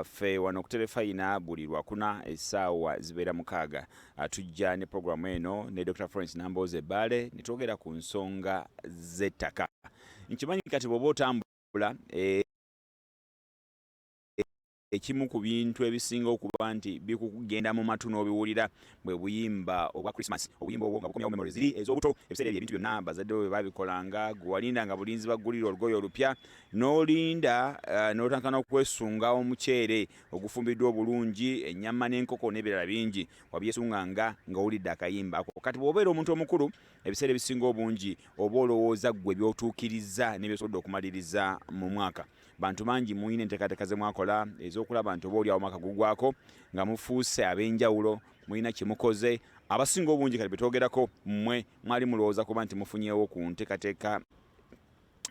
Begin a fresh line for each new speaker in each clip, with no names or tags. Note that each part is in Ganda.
Ffe wano ku Terefayina buli Lwakuna essaawa zibeera 6, tujja ne programu eno ne Dr Florence Nambooze Ebbaale ne twogera ku nsonga z'ettaka. Nkimanyi kati bw'oba otambula, ekimu ku bintu ebisinga okuba nti bikugenda mu matu n'obiwulira bwe buyimba obwa Christmas, obuyimba obwo nga bukomyawo memory ziri ez'obuto, ebiseera ebyo ebintu byonna bazadde bo bwe babikolanga, gwe walinda nga bulinzi baggulira olugoye olupya, n'olinda n'otandika n'okwesunga omuceere ogufumbiddwa obulungi, ennyama n'enkoko n'ebirala bingi, wabyesunganga ng'owulidde akayimba ako. Kati bw'obeera omuntu omukulu, ebiseera ebisinga obungi oba olowooza ggwe by'otuukirizza n'ebyosobodde okumaliriza mu mwaka. Bantu bangi mulina enteekateeka ze mwakola ez'okulaba nti oba oliawo omwaka gugwako nga mufuuse ab'enjawulo, mulina kye mukoze. Abasinga obungi kati betwogerako mmwe mwali mulowooza kuba nti mufunyeewo ku nteekateeka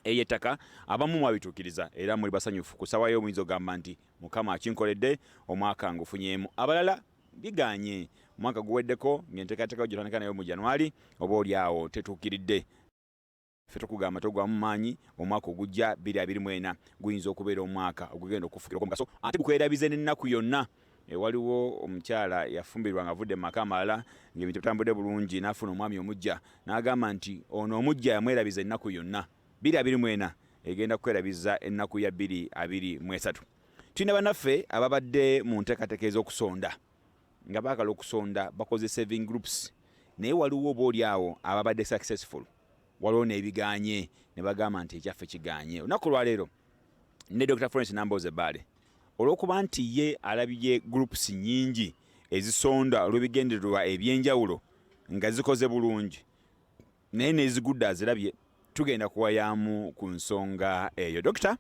ey'ettaka, abamu mwabituukiriza era muli basanyufu. Ku ssaawa yo muyinza okugamba nti Mukama akinkoledde, omwaka ngufunyeemu. Abalala biganye, omwaka guweddeko ng'enteekateeka gyotandika nayo mu January oba oliawo tetuukiridde. Ffe tukugamba togwamu maanyi, omwaka ogujja 2024 guyinza okubeera omwaka ogugenda okufukira ogw'omugaso ate gukwerabize n'ennaku yonna. Waliwo omukyala yafumbirwa ng'avudde mu maka amalala ng'ebintu bitambudde bulungi, n'afuna omwami omuggya n'agamba nti ono omuggya yamwerabiza ennaku yonna. 2024 egenda kukwerabiza ennaku ya 2023. Tulina bannaffe ababadde mu nteekateeka ez'okusonda nga baagala okusonda, bakoze saving groups, naye waliwo oba oli awo ababadde successful, waliwo n'ebiganye ne bagamba nti ekyaffe kiganye. Olunaku olwaleero ne Dr Florence Nambooze Ebbaale, olw'okuba nti ye alabye groups nnyingi ezisonda olw'ebigendererwa eby'enjawulo nga zikoze bulungi, naye n'ezigudde azirabye, tugenda kuwayaamu ku nsonga eyo. Dokita,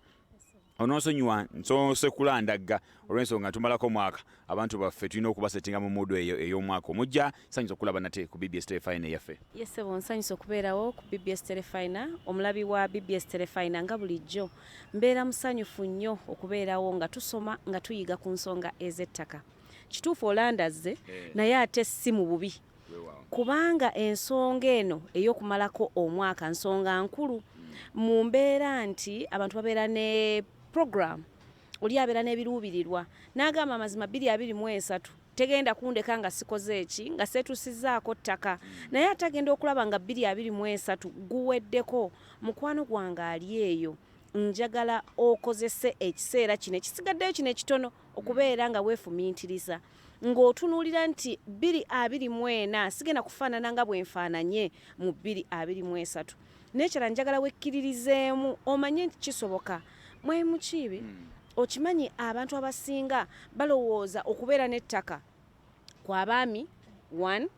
onoonsonyiwa nsoose kulandagga olw'ensonga tumalako omwaka, abantu baffe tulina okubasetinga mu mood eyo ey'omwaka omujja. Nsanyusa okulaba nate ku BBS Terefayina eyaffe.
Yes ssebo, nsanyusa okubeerawo ku BBS Terefayina. Omulabi wa BBS Terefayina, nga bulijjo mbeera musanyufu nnyo okubeerawo nga tusoma, nga tuyiga ku nsonga ez'ettaka. Kituufu olandazze, naye ate si mu bubi, kubanga ensonga eno ey'okumalako omwaka nsonga nkulu mu mbeera nti abantu babeera ne program, oli abeera n'ebiruubirirwa n'agamba amazima 2023 tegenda kundeka nga sikoze eki, nga seetuusizzaako ttaka. Naye ate agenda okulaba nga 2023 guweddeko. Mukwano gwange ali eyo, njagala okozese ekiseera kino ekisigaddeyo kino ekitono okubeera nga weefumiitiriza, ng'otunuulira nti 2024 sigenda kufaanana nga bwe nfaananye mu 2023. N'ekirala, njagala wekkiririzeemu, omanye nti kisoboka. Mwami Mukiibi, okimanyi abantu abasinga balowooza okubeera n'ettaka kwa baami one,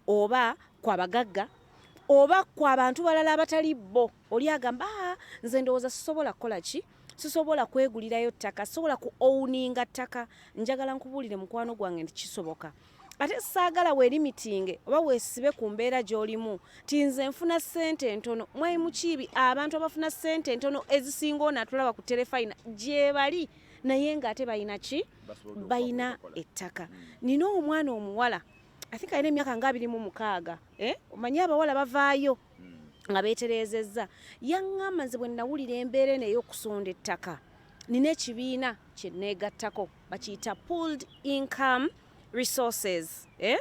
oba kwa bagagga oba kwa bantu balala abatali bo. Oli agamba, "Ah, nze ndowooza sisobola kukola ki, sisobola kwegulirayo ttaka, sisobola ku owninga ttaka." Njagala nkubuulire, mukwano gwange, nti kisoboka. Ate saagala weelimitinge oba weesibe ku mbeera gy'olimu ti nze nfuna ssente ntono. Mwami Mukiibi, abantu abafuna ssente entono ezisinga ono atulaba ku Terefayina gye bali, naye ng'ate balina ki? Balina ettaka. Nina omwana omuwala, I think alina emyaka nga 26, eh? Omanyi abawala bavaayo nga beetereezezza. Yaŋŋamba, nze bwe nawulira embeera eno ey'okusonda ettaka, nina ekibiina kye neegattako, bakiyita Pooled Income Resources, eh?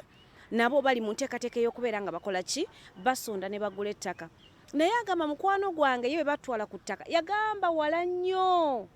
Nabo bali mu nteekateeka ey'okubeera nga bakola ki? Basonda ne bagula ettaka. Naye agamba mukwano gwange ye bwe batwala ku ttaka yagamba wala nnyo,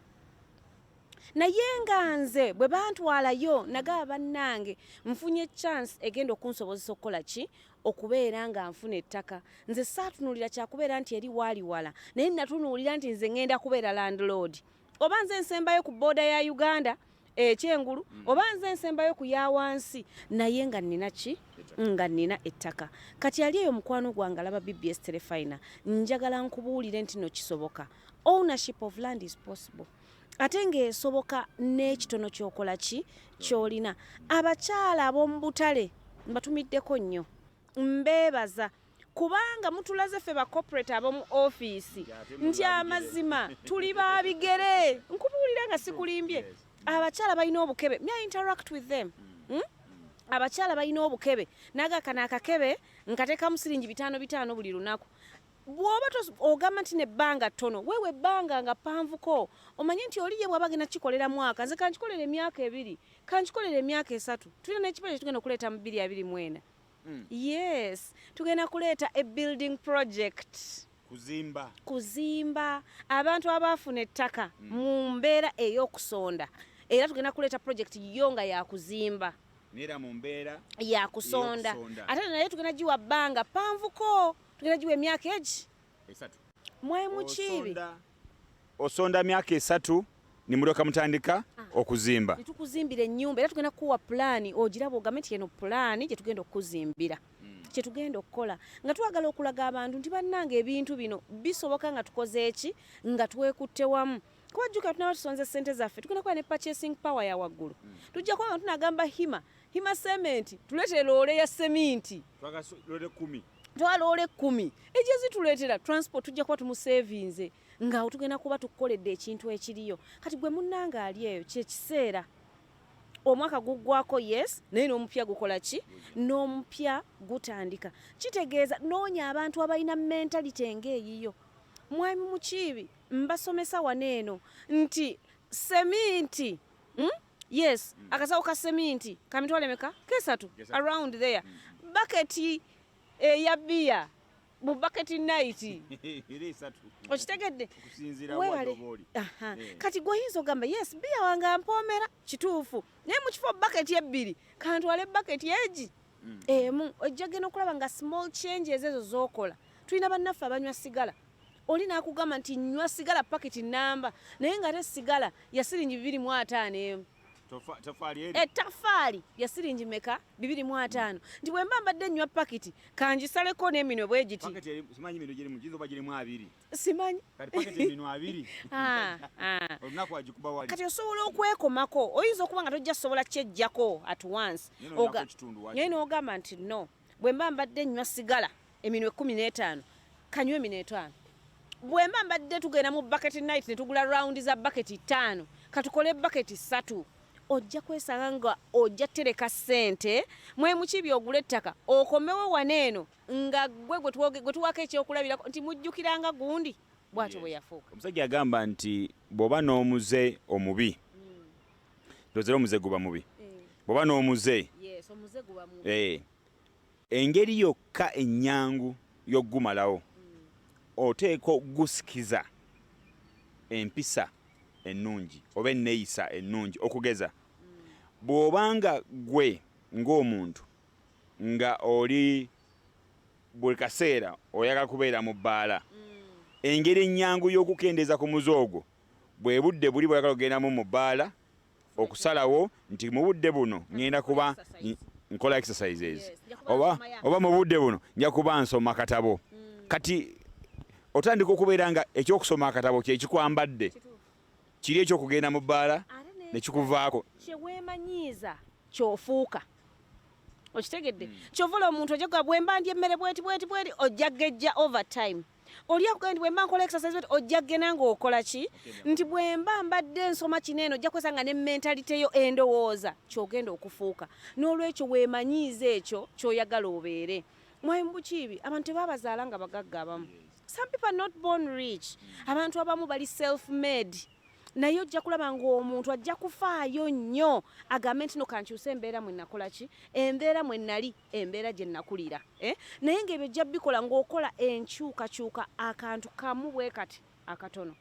naye nga nze bwe bantwalayo nagaba bannange nfunye chance egenda okunsobozesa okukola ki? Okubeera nga nfuna ettaka. Nze saatunuulira kyakubeera nti eri waali wala, naye natunuulira nti nze ŋŋenda kubeera landlord, oba nze nsembayo ku border ya Uganda ekyengulu, oba nze nsembayo ku ya wansi, naye nga nnina ki? Nga nnina ettaka. Kati ali eyo mukwano gwange alaba BBS Terefayina, njagala nkubuulire nti no kisoboka. Ownership of land is possible, ate ng'esoboka n'ekitono ky'okola ki ky'olina. Abakyala ab'omu butale mbatumiddeko nnyo, mbeebaza kubanga mutulaze ffe ba corporate ab'omu ofiisi nti amazima tuli ba bigere. Nkubuulira nga sikulimbye, abakyala balina obukebe. Me, I interact with them. Abakyala balina obukebe, naga kano akakebe nkateekamu siringi 5 5 buli lunaku. Bw'oba ogamba nti nebbanga ttono, weewa ebbanga nga ppanvuko. Omanye nti oli ye bw'aba agenda kikolera mwaka, nze kankikolera emyaka 2, kankikolera emyaka 3. Tulina n'ekipya kye tugenda okuleeta mu 2024. Yes, tugenda kuleeta a building project.
Kuzimba.
Kuzimba. Abantu abaafuna ettaka mu mbeera ey'okusonda, era tugenda kuleeta project yo nga yakuzimba.
Neera mu mbeera
yakusonda.
Ey'okusonda.
Ate naye tugenda giwa bbanga ppanvuko, tugenda giwa emyaka egi
3.
Mwe mukiibi.
Osonda myaka 3 ne mulyoka mutandika okuzimba.
Ne tukuzimbira ennyumba, era tugenda kukuwa pulaani ogiraba ogambe nti eno pulaani gye tugenda okukuzimbira. Kye tugenda okukola nga twagala okulaga abantu nti bannange ebintu bino bisoboka nga tukoze eki, nga twekutte wamu. Kuba jjukira tunaba tusonze ssente zaffe, tugenda kuba ne purchasing power ya waggulu. Tujja kuba nga tunagamba Hima cement, tuleetere loole ya seminti.
Twagala loole 10.
Twala loole 10. Ejo zituleetera transport, tujja kuba tumusavinze nga tugenda kuba tukukoledde ekintu ekiriyo. Kati gwe munnange ali eyo, kye kiseera. Omwaka guggwako, yes, naye n'omupya gukola ki? N'omupya gutandika. Kitegeeza noonya abantu abalina mentality ng'eyiyo. Mwami Mukiibi, mbasomesa wano eno nti seminti, Yes, akasawo ka seminti ka mitwalo emeka? Kesatu,
Kesatu.
Around there. Baketi eya bbiya mu bucket night.
Era 3.
Okitegedde?
Okusinziira
Weebale.
wa oba oli.
Kati gwe oyinza ogamba yes, bbiya wange ampoomera, kituufu. Naye mu kifo baketi ebbiri, kantwale baketi egi emu. Ojja genda okulaba nga small changes ezo z'okola. Tulina bannaffe abanywa sigala. Oli n'akugamba nti nywa sigala paketi namba, naye ng'ate sigala ya siringi bibiri mu ataano emu.
Tofaali eri?
Ettaffaali ya siringi meka? 250. Nti bwe mba mbadde nnywa paketi, kangisaleko n'eminwe bwe giti.
Paketi eri, simanyi minwe girimu, giyinza oba girimu 2.
Simanyi.
Kati paketi eminwe 2. Olunaku agikuba wali.
Kati osobola okwekomako, oyinza okuba nga tojja kusobola kyejjako at once.
Naye n'onyako ekitundu waki.
Naye n'ogamba nti no, bwe mba mbadde nnywa sigala eminwe 15, kanywe eminwe 5. Bwe mba mbadde tugenda mu bucket night ne tugula round za bucket 5, katukole bucket 3. Ojja kwesanga nga ojja tereka ssente, mwe mukibi ogula ettaka, okomewo wano eno nga ggwe gwe tuwaako ekyokulabirako nti mujjukiranga gundi bw'atyo bwe yafuuka.
Omusajja agamba nti bw'oba n'omuze omubi, ndowooza era omuze guba mubi. Bw'oba n'omuze,
Yes, omuze guba mubi.
Engeri yokka ennyangu y'okugumalawo, oteekwa okugusikiza empisa ennungi oba enneeyisa ennungi. Okugeza, bw'obanga ggwe ng'omuntu nga oli buli kaseera oyagala kubeera mu bbaala, engeri ennyangu y'okukendeeza ku muze ogwo bwe budde buli bw'oyagala okugendamu mu bbaala, okusalawo nti mu budde buno ngenda kuba nkola exercises.
Yes, nja kuba nsoma ya.
Oba mu budde buno nja kuba nsoma katabo. Kati otandika okubeera nga ekyokusoma akatabo kye kikwambadde, kiri ekyokugenda mu bbaala
Ate ne
ne kikuvaako.
Kye weemanyiiza ky'ofuuka. Okitegedde? Ky'ovula omuntu ojja kugamba bwe mba ndya emmere bweti bweti bweti, ojja gejja over time. Oli akugamba nti bwe mba nkola exercise bweti, ojja genda ng'okola ki? Nti bwe mba mbadde nsoma kino eno, ojja kwesanga ne mentality yo endowooza ky'ogenda okufuuka. N'olwekyo weemanyiize ekyo ky'oyagala obeere. Mwami Mukiibi, abantu tebabazaala nga bagagga abamu. Some people are not born rich. Abantu abamu bali self-made. Naye ojja kulaba ng'omuntu ajja kufaayo nnyo agambe nti no kankyuse embeera mwe nakola ki, embeera mwe nali, embeera gye nakulira. Naye ng'ebyo ojja bikola ng'okola enkyukakyuka akantu kamu bwe kati akatono.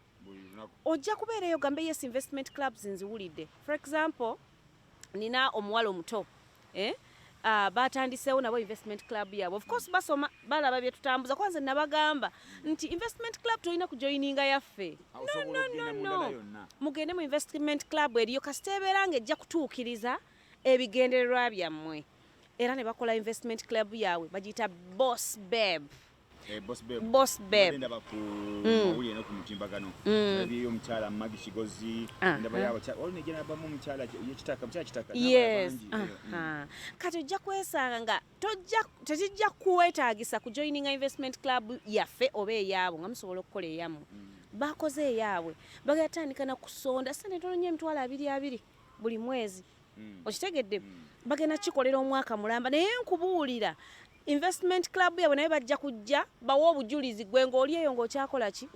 Ojja kubeerayo ogambe yes, investment clubs nziwulidde. For example, nina omuwala omuto, Batandiseewo nabo investment club yaabwe. Of course basoma, balaba bye tutambuza. Kwanza nabagamba nti investment club tolina kujoininga yaffe. No, no, no, no. Mugende mu investment club eriyo kasita ebeera ng'ejja kutuukiriza ebigendererwa byammwe. Era ne bakola investment club yaabwe, bagiyita Boss Babe.
Boss Babe.
Boss Babe.
Ndaba ku mawulire no ku mutimbagano. Ndabyeyo omukyala Maggie Kigozi, ndabayo abakyala, waliwo ne gyenabamu omukyala ye Kitaka, mukyala Kitaka,
Yes.
n'abalala bangi.
Kati ojja kwesanga nga tekijja kukwetaagisa kujoininga investment club yaffe oba eyaabwe, nga musobola okukola eyammwe. Bakoze eyaabwe, bagenda tandika na kusonda ssente ntono nnyo, emitwalo abiri abiri buli mwezi. Okitegedde? Bagenda kikolera omwaka mulamba, naye nkubuulira Investment club yabwe naye bajja kujja bawe obujulizi. Gwe ng'oli eyo ng'okyakola ki,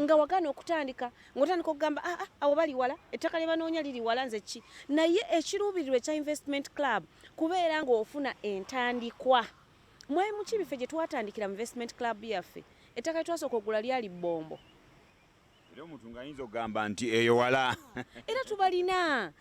nga wagaana okutandika, ng'otandika okugamba, "Ah, ah, abo bali wala, ettaka lye banoonya liri wala, nze ki?" Naye ekiruubirirwa ekya investment club kubeera ng'ofuna entandikwa. Mwami Mukiibi, ffe gye twatandikira mu investment club yaffe, ettaka lye twasooka okugula lyali Bbombo.
Era omuntu ng'ayinza okugamba nti eyo wala.
Era tubalina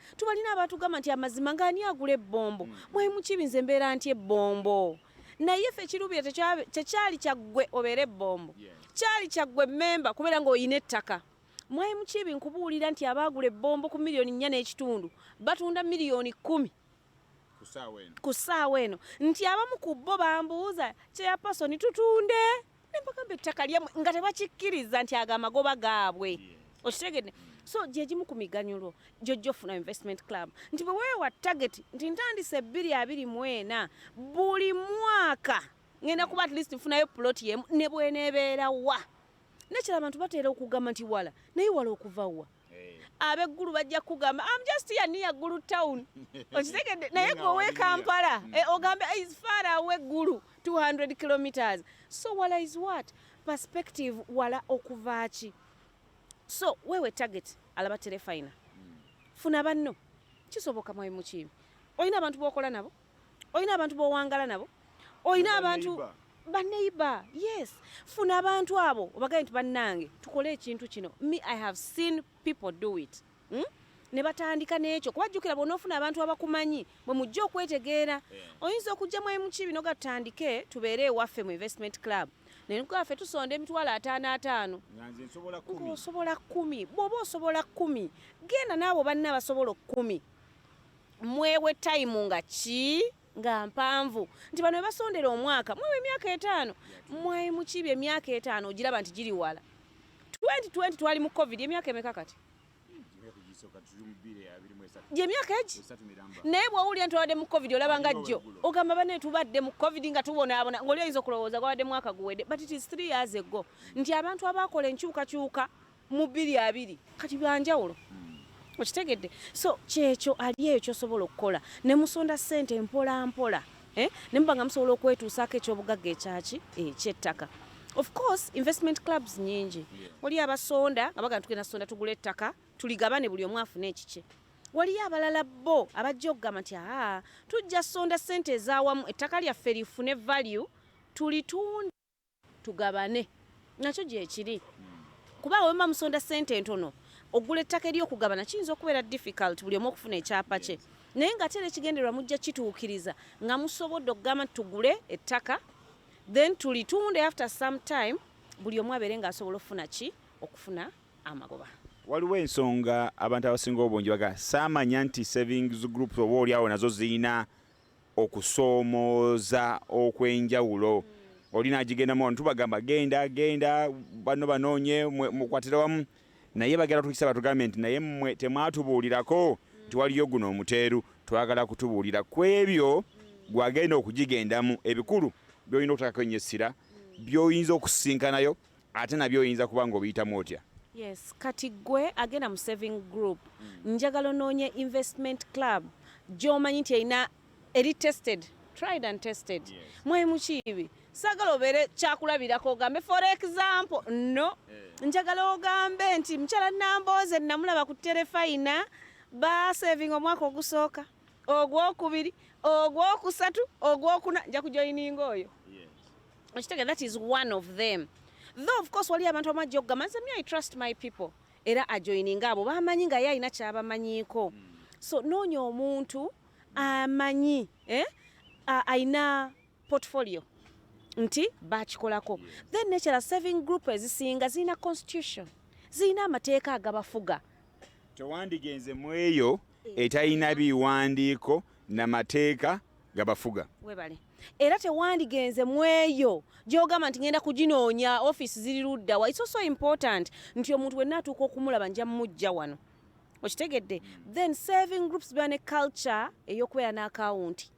abatugamba nti amazima ng'ani agula ebbombo? Mwami Mukiibi, nze mbeera nti ebbombo, naye ffe ekiruubirira tekyali kyaggwe obeere ebbombo, kyali kyaggwe memba kubeera ng'olina ettaka. Mwami Mukiibi, nkubuulira nti abaagula ebbombo ku 4.5 miliyoni batunda 10 miliyoni ku ssaawa eno, nti abamu ku bo bambuuza, "Chairperson, tutunde?" Nembagamba ettaka lyammwe, nga tebakikkiriza nti ago amagoba gaabwe. Okitegedde? So gyegimu ku miganyulo gyojja ofuna investment club, nti bwe weewa target nti ntandise 2024, buli mwaka ngenda kuba at least nfunayo plot yemu ne bweneebeera wa. Nekira abantu batera okugamba nti wala, naye wala okuva wa? Ab'eggulu bajja kugamba, "I'm just here near Gulu town." Okitegedde? Naye gwe owe Kampala, ogambe is far away, Gulu 200 kilometers. So wala is what? Perspective. Wala okuva ki? So wewe target alaba Terefayina, funa banno. Kisoboka, Mwami Mukiibi. Olina abantu b'okola nabo, olina abantu b'owangala nabo, olina abantu baneighbor. Yes, funa abantu abo obagaye nti bannange, tukole ekintu kino. Me, I have seen people do it, Ne batandika n'ekyo, kubajjukira bw'onoofuna abantu abakumanyi, bwe mujja okwetegeera, oyinza okujja, Mwami Mukiibi, noga tutandike tubeere ewaffe mu investment club, naye ffe tusonda 550,000. Ng'osobola 10. Bw'oba osobola 10, genda n'abo banna basobola 10, mwewe time nga ki nga mpanvu, nti bano basondera omwaka, mwewe emyaka 5. Mwami Mukiibi, emyaka 5 ogiraba nti giri wala? 2020 twali mu COVID, emyaka emeka kati? Gyemyaka egi. Naye bw'owulira nti twabadde mu COVID, olaba nga jjo ogamba banne tubadde mu COVID nga tubonaabona, ng'oli oyinza okulowooza gwabadde mwaka guwedde, but it is 3 years ago. Nti abantu abakola enkyukakyuka mu 2020 kati byanjawulo. Okitegedde? So kyekyo ali eyo kyosobola okukola ne musonda ssente mpola mpola, eh? Ne muba nga musobola okwetuusaako ekyobugagga ekyaki ekyettaka. Of course, investment clubs nyingi. Wali abasonda nga bagamba tugenda sonda tugula ettaka tuligabane, buli omu afune ekikye. Waliyo abalala bo abajja okugamba nti aa, tujja sonda ssente ez'awamu, ettaka lyaffe lifune value, tulitunde tugabane. Nakyo gyekiri, kuba wemba musonda ssente entono, ogula ettaka eryokugabana kiyinza okubeera difficult buli omu okufuna ekyapa kye, naye nga ate era ekigendererwa mujja kituukiriza nga musobodde okugamba nti tugule ettaka, then tulitunde after some time, buli omu abeere ng'asobola okufuna ki, okufuna amagoba.
Waliwo ensonga abantu abasinga obungi baga saamanya nti savings groups oba oliawo nazo zirina okusoomooza okw'enjawulo. Olina agigendamu wano, tubagamba genda genda, bano banoonye mukwatire wamu, naye bagenda tukisa batugambye nti naye mmwe temwatubuulirako nti waliyo guno omuteeru. Twagala kutubuulira ku ebyo gwagenda okugigendamu, ebikulu byolina okutakako ennyo essira, by'oyinza okusisinkanayo, ate nabyo oyinza kuba ng'obiyitamu otya.
Yes, kati gwe agenda mu saving group, njagala onoonye investment club gy'omanyi nti erina eri tested, tried and tested. Mwami Mukiibi, saagala obeere kyakulabirako ogambe for example, no. Njagala ogambe nti mukyala Nambooze namulaba ku Terefayina, basavinga omwaka ogusooka, ogwokubiri, ogwokusatu, ogwokuna, nja kujoininga oyo. Okitegeera? That is one of them. Though of course wali abantu abajja okugamba nze me, I trust my people, era ajoininga abo bamanyi nga ye alina kyabamanyiiko. So noonya omuntu amanyi, eh? Alina portfolio nti bakikolako. Then nekyala, saving group ezisinga zirina constitution, zirina amateeka agabafuga.
Tewandigenze mu eyo etalina biwandiiko namateeka gabafuga.
Webale. Era tewandigenze mu eyo gyogamba nti ngenda kuginoonya, ofiisi ziri ludda wa. It's also important nti omuntu wenna atuuka okumulaba nja mumujja wano. Okitegedde? Then saving groups biba ne culture ey'okubeera n'akawunti.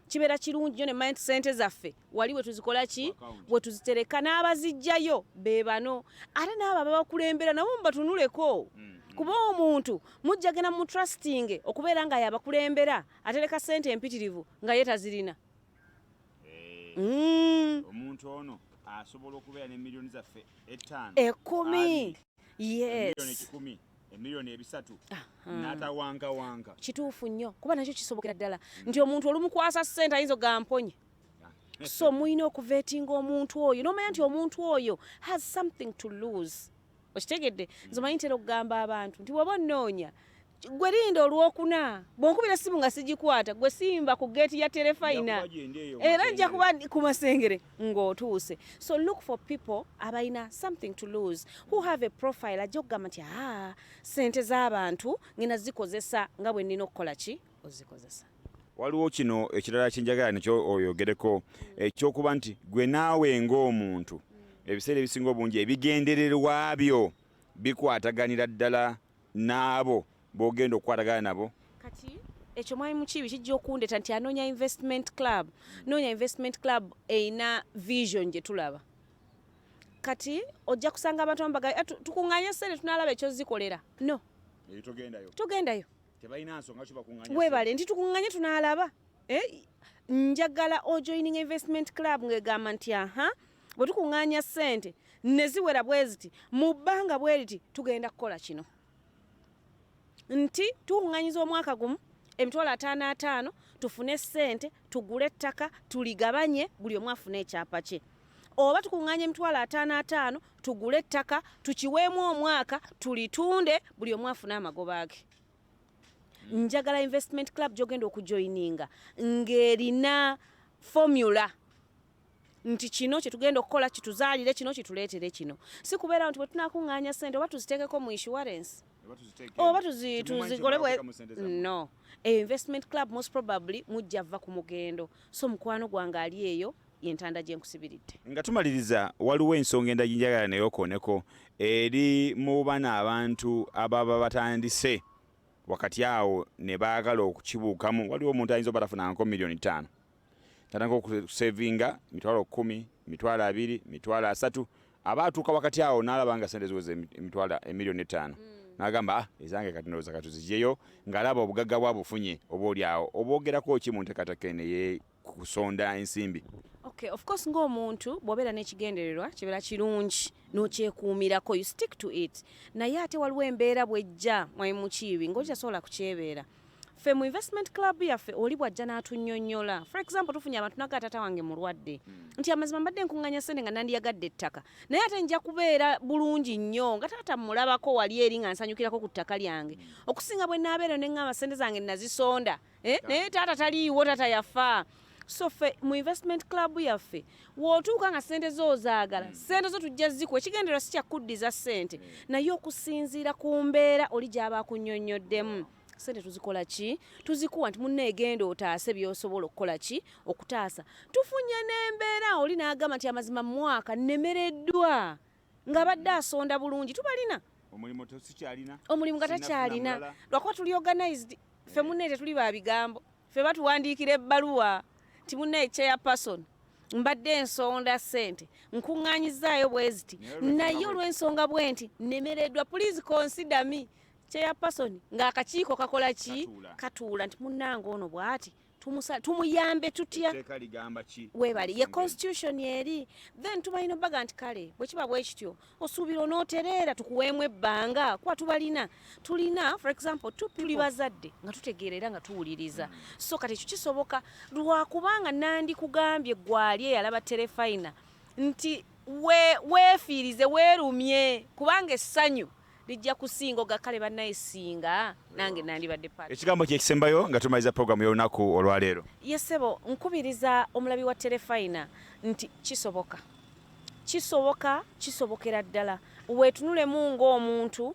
Kibeera kirungi nnyo ne manya nti sente zaffe wali we tuzikola ki, we tuzitereka, n'abazijjayo be bano, ate n'abo ababakulembera nabo mubatunuleko, kuba omuntu mujja genda mu trusting okubeera nga yabakulembera atereka sente empitirivu nga ye tazirina.
Omuntu ono asobola okubeera ne miliyoni zaffe 5,
10,
yes, 10, 3 miliyoni n'atawankawanka.
Kituufu nnyo, kuba nakyo kisobokera ddala nti omuntu olumukwasa ssente ayinza ogamponye. So mulina okuvettinga omuntu oyo n'omanya nti omuntu oyo has something to lose. Okitegedde? Nze omanyi ntera okugamba abantu nti bw'oba onnoonya, gwe linda Olwokuna, bw'onkubira essimu nga sigikwata, gwe simba ku geeti ya Terefayina, era nja kuba ku Masengere ng'otuuse. So look for people abalina something to lose, who have a profile ajja okugamba nti aa, sente z'abantu ngenda zikozesa nga bwe nnina okukola ki ozikozesa.
Waliwo kino ekirala kyenjagala nekyo oyogereko, ekyokuba nti gwe naawe ng'omuntu ebiseera ebisinga obungi ebigendererwa byo bikwataganira ddala n'abo b'ogenda okukwatagana nabo.
Kati ekyo, mwami Mukiibi, kijja okundeta nti anoonya investment club, noonya investment club erina vision gye tulaba. Kati ojja kusanga abantu abamu baga, "Tukuŋŋaanye ssente, tunaalaba ekyozikolera." No, togendayo.
Tebalina nsonga kibakuŋŋaanya.
Weebale nti tukuŋŋaanye tunaalaba. Eh, njagala ojoining investment club ng'egamba nti aha, bwe tukuŋŋaanya ssente ne ziwera bwe ziti mu bbanga bwe riti, tugenda kukola kino, nti tukuŋŋaanyiza omwaka gumu 550,000, tufune ssente tugule ettaka, tuligabanye, buli omu afune ekyapa kye, oba tukuŋŋaanya 550,000, tugule ettaka, tukiweemu omwaka, tulitunde, buli omu afune amagoba ge. Njagala investment club gyogenda okujoininga ng'erina formula nti kino kyetugenda okukola kituzaalire kino, kituleetere kino, si kubeera nti bwe tunakuŋŋaanya ssente oba tuziteekeko mu insurance oba tuzikole bwe. No, e investment club most probably mujja va ku mugendo. So mukwano gwange ali eyo, yentanda gye nkusibiridde.
Nga tumaliriza, waliwo ensonga endala njagala naye okoneko eri mu bano abantu ababa batandise wakati awo ne baagala okukibuukamu. Waliwo omuntu ayinza oba tafunangako miliyoni 5, tatandika okusevinga 10,000, 20,000, 30,000, aba atuuka wakati awo n'alaba nga sente ziweze emitwalo 5 miliyoni n'agamba, "Ah, ezange kati ndowooza katuzigyeyo," ng'alaba obugagga bwa bufunye. Oba oli awo obwogerako ki mu nteekateeka eno ey'okusonda ensimbi?
Okay, of course, ng'omuntu bw'obeera n'ekigendererwa kibeera kirungi n'okyekuumirako, you stick to it. Naye ate waliwo embeera bw'ejja, mwami Mukiibi, ng'oli tasobola kukyebeera. Ffe mu investment club yaffe, oli bw'ajja n'atunnyonnyola, for example, tufunye abantu naga, "Taata wange mulwadde, nti amazima mbadde nkuŋŋanya ssente nga nandiyagadde ettaka, naye ate nja kubeera bulungi nnyo nga taata mmulabako wali eri nga nsanyukirako ku ttaka lyange, okusinga bwe naabeera ne ŋŋamba ssente zange nazisonda, eh, naye taata taliiwo, taata yafa." So ffe mu investment club yaffe, w'otuuka nga ssente zo ozaagala, ssente zo tujja zikuwa. Ekigendererwa si kyakuddiza ssente, naye okusinziira ku mbeera oli gy'aba akunnyonnyoddemu, ssente tuzikola ki? Tuzikuwa nti munna egenda otaase by'osobola okukola ki okutaasa. Tufunye n'embeera oli n'agamba nti amazima mu mwaka nnemereddwa, ng'abadde asonda bulungi, tubalina.
Omulimu tosikyalina.
Omulimu nga
Sinafuna
takyalina.
mulala.
Lwakuba tuli organized ffe, munnaye tetuli ba bigambo. Ffe batuwandiikira ebbaluwa nti munnaye chairperson, mbadde nsonda ssente, nkuŋŋaanyizaayo bwe ziti, naye olw'ensonga bwe nti nnemereddwa, please consider me. Chairperson ng'akakiiko kakola ki?
Katuula.
Katuula nti munnange ono bw'ati tumuyambe tutya?
Etteeka ligamba ki?
Weebale, ye constitution eri. Then tubalina obbaga nti kale bwe kiba bwe kityo, osuubira onootereera, tukuweemu ebbanga, kuba tubalina. Tulina, for example, tuli bazadde nga tutegeera era nga tuwuliriza. So kati ekyo kisoboka, lwakubanga nandikugambye gwali eyalaba Terefayina nti weefiirize, weerumye, kubanga essanyu lijja kusinga oga kale bannaye singa nange nandibadde part.
Ekigambo kyekisembayo nga tumaliza programu y'olunaku olwaleero.
Yesebo, nkubiriza omulabi wa Terefayina nti kisoboka, kisoboka, kisobokera ddala. Weetunulemu ng'omuntu,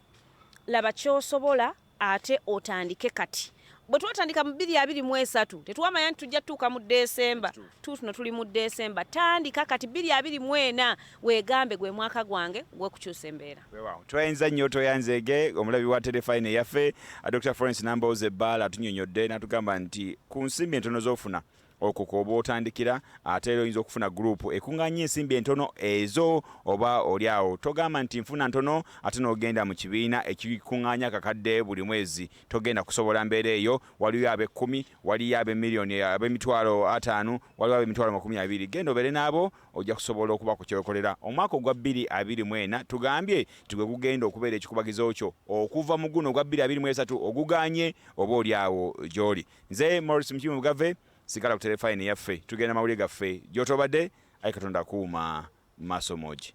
laba ky'osobola ate otandike kati. Bwe twatandika mu 2023 tetwamanya nti tujja tutuuka mu Desemba. Tuutuno tuli mu Desemba. Tandika kati, 2024 weegambe gwe mwaka gwange gw'okukyusa embeera.
Weewaawo, twayinza nnyo, toyanzeege omulabi wa Terefayina eyaffe. Dr Florence Nambooze Ebbaala atunyonyodde n'atugamba nti ku nsimbi entono z'ofuna Okwo kw'oba otandikira. Ate era oyinza okufuna gurupu ekuŋŋaanya ensimbi entono ezo, oba oli awo togamba nti nfuna ntono ate n'ogenda mu kibiina ekikuŋŋaanya akakadde buli mwezi, togenda kusobola mbeera eyo. Waliyo ab'ekkumi, waliyo ab'emiliyoni, ab'emitwalo 50, waliwo ab'emitwalo 20. Genda obeere n'abo, ojja kusobola okuba ku kyokolera. Omwaka ogwa 2024 tugambye nti gwe gugenda okubeera ekikubagizo kyo okuva mu guno ogwa 2023 oguganye oba oli awo gy'oli. Nze Maurice Mukiibi Mugave, sigala ku terefayini yaffe, tugenda mawulire gaffe gy'otobadde. Ayi Katonda akuuma maaso moogi.